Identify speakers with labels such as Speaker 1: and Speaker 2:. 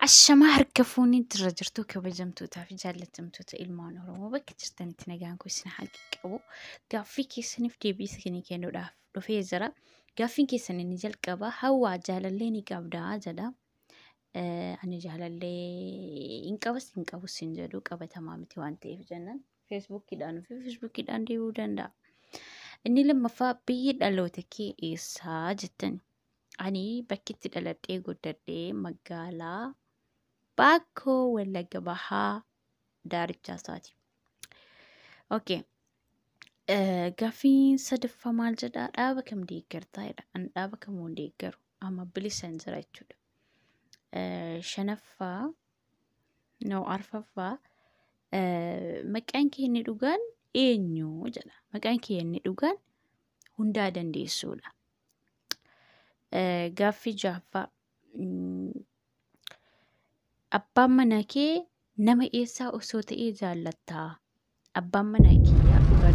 Speaker 1: Ashamaa harka fuunee jira jirtuu kabajamtootaa fi jaallatamtoota ilmaan Oromoo bakka jirtanitti nagaan koo isin haa qaqqabu. Gaaffii keessaniif deebii isinii kennuudhaaf dhufee jira. Gaaffiin keessan inni jalqabaa hawwaa jaalallee ni qabdaa jedha. Ani jaalallee hin qabas hin qabus hin jedhu, qabatamaa miti waan ta'eef jennaan feesbuukkiidhaan fi feesbuukkiidhaan deebi'uu danda'a. Inni lammaffaa biyyi dhaloota kee eessaa jettani. Ani bakki itti dhaladhee guddadhee magaalaa Baakkoo Wallagga Bahaa Daarichaa isaati. Okay. Gaaffiin sadaffaa maal jedhaa? Dhaaba kam deeggartaa jedha. Ani dhaaba kamuu hin deeggaru. Amma bilisan jira jechuudha. Shanaffaa, no, arfaffaa, maqaan kee inni dhugaan eenyu jedha. Maqaan kee inni dhugaan Hundaa Dandeessuudha. Gaaffii ja'affaa, abbaan manaa kee nama eessaa osoo ta'ee jaallattaa? Abbaan manaa kiyyaa dhugaa